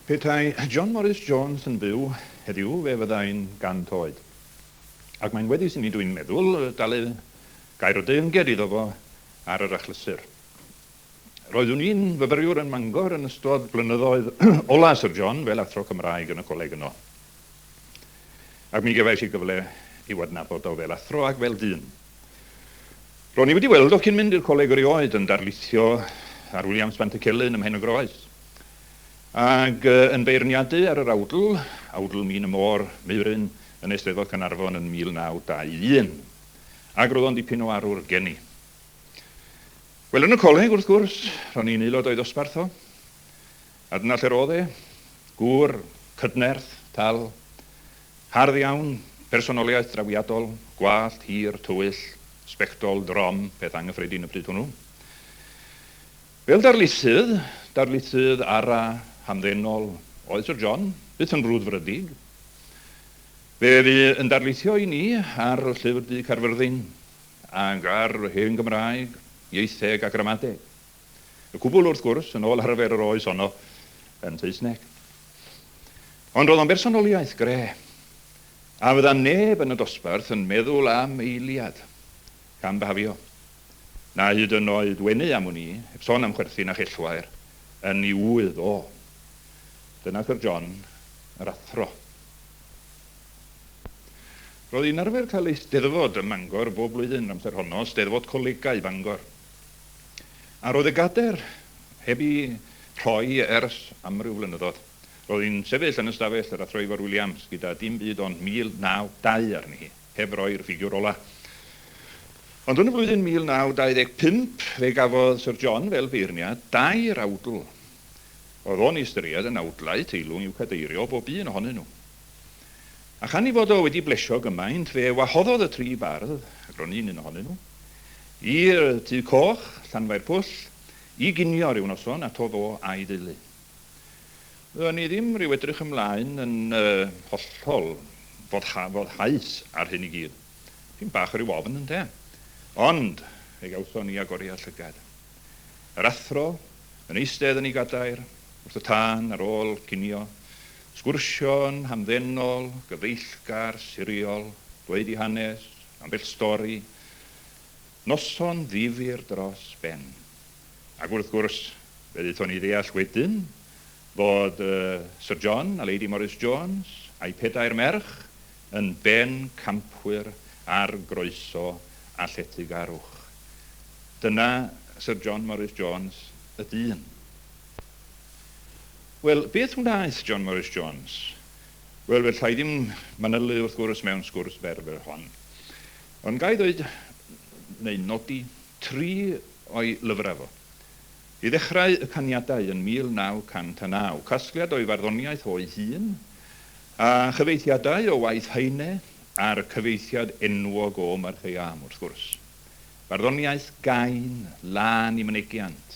Petai John Morris Jones yn byw heddiw fe fyddai'n 100 oed. Ac mae'n weddus i mi, dwi'n meddwl, dalu gair o deyrnged iddo fo ar yr achlysur. Roeddwn i'n fyfyriwr yn Mangor yn ystod blynyddoedd ola Syr John fel athro Cymraeg yn y coleg yno. Ac mi gefais i gyfle i'w adnabod o fel athro ac fel dyn. Ro'n i wedi weld o cyn mynd i'r coleg erioed yn darlithio ar Williams Pantycelyn ym Mhen-y-groes, ac yn beirniadu ar yr awdl, awdl Min y Môr, Meuryn, yn Eisteddfod Caernarfon yn 1921. Ac roedd o'n dipyn o arwr gen i. Wel, yn y coleg, wrth gwrs, ro'n i'n aelod o'i ddosbarth o. A dyna lle'r oedd e, gŵr cydnerth, tal, Hardd iawn, personoliaeth drawiadol, gwallt hir, tywyll, sbectol, drom, peth anghyffredin y pryd hwnnw. Fel darlithydd, darlithydd ara, hamddenol, oedd Syr John, byth yn frwdfrydig. Fe fu yn darlithio i ni ar Llyfr Du Caerfyrddin, ac ar Hen Gymraeg, Ieitheg a Gramadeg. Y cwbl, wrth gwrs, yn ôl arfer yr oes honno, yn Saesneg. Ond roedd o'n bersonoliaeth gre, a fydda neb yn y dosbarth yn meddwl am eiliad cambyhafio, na hyd yn oed wenu am wn i, heb sôn am chwerthin a chellwair, yn 'i ŵydd o. Dyna Syr John, yr athro. Roedd hi'n arfer cael eisteddfod ym Mangor bob blwyddyn yr amser honno, Steddfod Colegau Bangor. A roedd y gadair heb ei rhoi ers amryw flynyddoedd. Roedd hi'n sefyll yn ystafell yr Athro Ifor Williams gyda dim byd ond 1,092 arni hi, heb roi'r ffigiwr ola'. Ond yn y flwyddyn 1925 fe gafodd Syr John fel beirniad dair awdl. Oedd o'n ei ystyried yn awdlau teilwng i'w cadeirio bob un ohonyn nhw. A chan ei fod o wedi blesio gymaint, fe wahoddodd y tri bardd, ac ro'n i'n un ohonyn nhw, i'r Tŷ Coch, Llanfairpwll, i ginio ryw noson ato fo a'i deulu. Do'n i ddim ryw edrych ymlaen yn hollol foddhaus ar hyn i gyd. Tipyn bach o ryw ofn, ynte? Ond, fe gawson ni agoriad llygad. Yr athro, yn eistedd yn ei gadair, wrth y tân, ar ôl cinio, sgwrsio'n hamddenol, gyfeillgar, siriol, dweud ei hanes, ambell stori, Noson ddifyr dros ben. Ac wrth gwrs, fe ddaethon ni ddeall wedyn fod Sir John a Lady Morris Jones a'u pedair merch yn bencampwyr ar groeso a lletygarwch. Dyna Sir John Morris Jones y dyn. Wel, beth wnaeth John Morris Jones? Wel, fedra i ddim manylu wrth gwrs mewn sgwrs fer fel hon. Ond ga i ddweud, neu nodi, tri o'i lyfrau fo. I ddechrau, Y Caniadau yn 1909, casgliad o'i farddoniaeth o'i hun, a chyfieithiadau o waith Heine a'r cyfieithiad enwog o Omar Khayyam, wrth gwrs. Barddoniaeth gain, lân i mynegiant,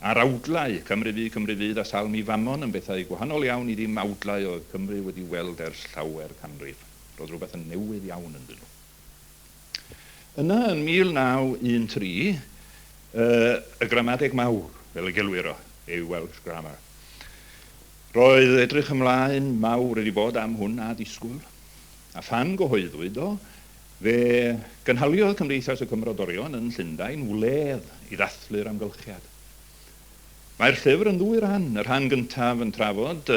a'r awdlau, Cymru Fu, Cymru Fydd a Salm i Famon yn bethau gwahanol iawn i ddim awdlau oedd Cymru wedi weld ers llawer canrif. Roedd rhywbeth yn newydd iawn ynddyn nhw. Yna yn 1913, y Gramadeg Mawr, fel y gelwir o, A Welsh Grammar. Roedd edrych ymlaen mawr wedi bod am hwn a disgwyl, a phan gyhoeddwyd o, fe gynhaliodd Cymdeithas y Cymrodorion yn Llundain wledd i ddathlu'r amgylchiad. Mae'r llyfr yn ddwy ran, y rhan gyntaf yn trafod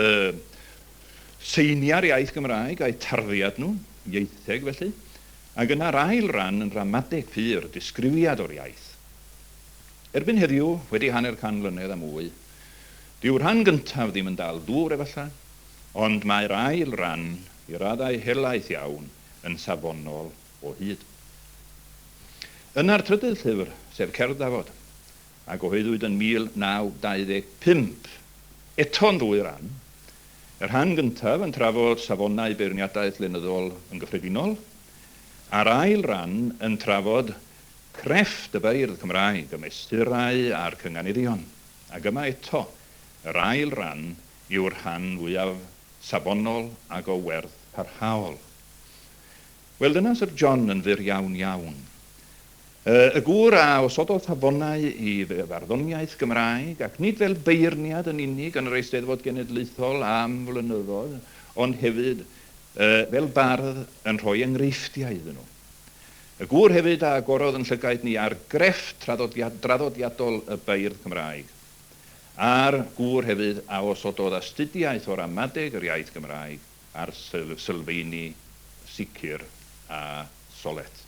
seiniau'r iaith Gymraeg a'u tarddiad nhw, ieitheg felly, ac yna'r ail ran yn ramadeg pur, disgrifiad o'r iaith. Erbyn heddiw, wedi hanner can mlynedd a mwy, dyw'r rhan gyntaf ddim yn dal dŵr efallai, ond mae'r ail ran, i raddau helaeth iawn, yn safonol o hyd. Yna'r trydydd llyfr, sef Cerdd Dafod, a gyhoeddwyd yn 1925, eto'n ddwy ran, y rhan gyntaf yn trafod safonau beirniadaeth lenyddol yn gyffredinol, a'r ail ran yn trafod crefft y beirdd Cymraeg, y mesurau a'r cynganeddion, ac yma eto, yr ail ran yw'r rhan fwyaf safonol ac o werth parhaol. Wel, dyna Syr John yn fyr iawn iawn. Y gŵr a osododd safonau i farddoniaeth Gymraeg, ac nid fel beirniad yn unig yn yr Eisteddfod Genedlaethol am flynyddoedd, ond hefyd fel bardd yn rhoi enghreifftiau iddyn nhw. Y gŵr hefyd a agorodd yn llygaid ni ar grefft draddodiadol y beirdd Cymraeg, a'r gŵr hefyd a osododd astudiaeth o ramadeg yr iaith Gymraeg ar sylfeini sicr a solet.